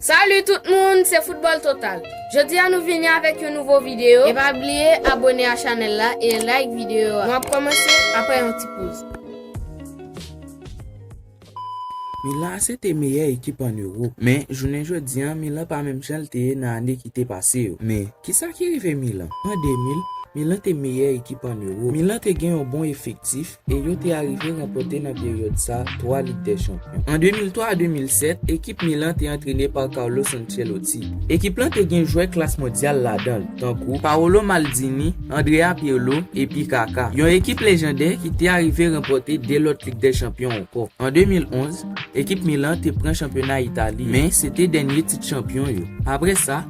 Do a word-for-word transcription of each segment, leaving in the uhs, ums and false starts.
Salut tout moun, se Foutbòl Total. Jodi a nou vini avèk yon nouvo videyo. E pa bliye abone a chanèl la e like videyo a. Nou ap kòmanse apre yon ti poz. Milan A C te meyè ekip ann Ewòp, men jounen jodi a, Milan pa menm jan l te ye nan ane ki te pase yo. Men, kisa ki rive Milan? An de mil, Milan te meyè ekip ann Ewòp. Milan te gen yon bon efektif e yo te arive ranpòte nan peryòd sa twa Lig dè Chanpyon. An de mil twa a de mil sèt, ekip Milan te antrene pa Carlo Ancelotti. Ekip lan te gen jwè klas mondyal ladan l, tankou Paolo Maldini, Andrea Pirlo, epi Kaka. Yon ekip lejandè ki te arive ranpòte de lòt Lig dè Chanpyon ankò. An de mil onz, ekip Milan te pran chanpyona Itali, men se te dènye tit chanpyon yo. Apre sa,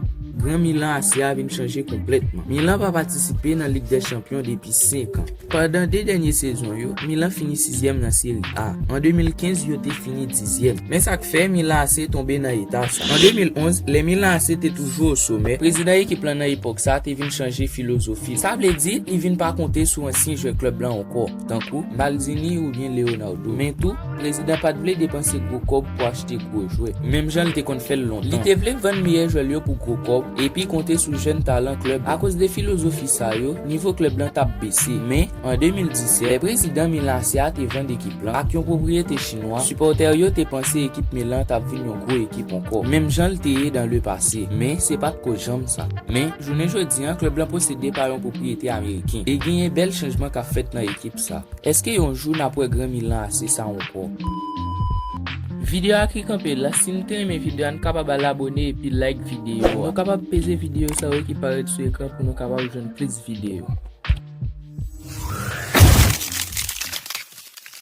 gran Milan A C a vin chanje konplètman. Milan pa patisipe nan Lig dè Chanpyon depi senk an. Pandan de dènye sezon yo, Milan fini sizyèm nan Seri A. An de mil kenz, yo te fini dizyèm. Men sa k fè Milan A C tonbe nan eta sa. An de mil onz, lè Milan A C te toujou o somè, prezidan ekip lan nan epòk sa te vin chanje filozofi. Sa vle di, li vin pa konte sou ansyen jwè klèb lan ankò, tankou Maldini oubyen Leonardo. Men tou, prezidan pa t vle depanse gwo kòb pou achte gwo jwè, menm jan l te konn fè l lontan. Li te vle vann meyè jwè l yo pou gwo kòb, epi konte sou jèn talan klèb la. Akoz de filozofi sa yo, nivo klèb lan t ap bese. Men, an de mil disèt, lè prezidan Milan A C a te vann ekip lan ak yon pwopriyete chinwa, sipòtè yo te panse ekip Milan t ap vin yon gwo ekip ankò, menm jan l te ye dan le pase. Men, se pa t ko janm sa. Men, jounen jodi a, klèb lan posede pa yon pwopriyete ameriken. E genyen bèl chanjman k ap fèt nan ekip sa. Èske yon jou n ap wè gran Milan A C sa ankò? Videyo a ki kanpe la, si nou te renmen videyo a, nou kapab al abone epi like videyo a. Nou kapab peze videyo sa yo ki parèt sou ekran pou nou kapab jwenn plis videyo.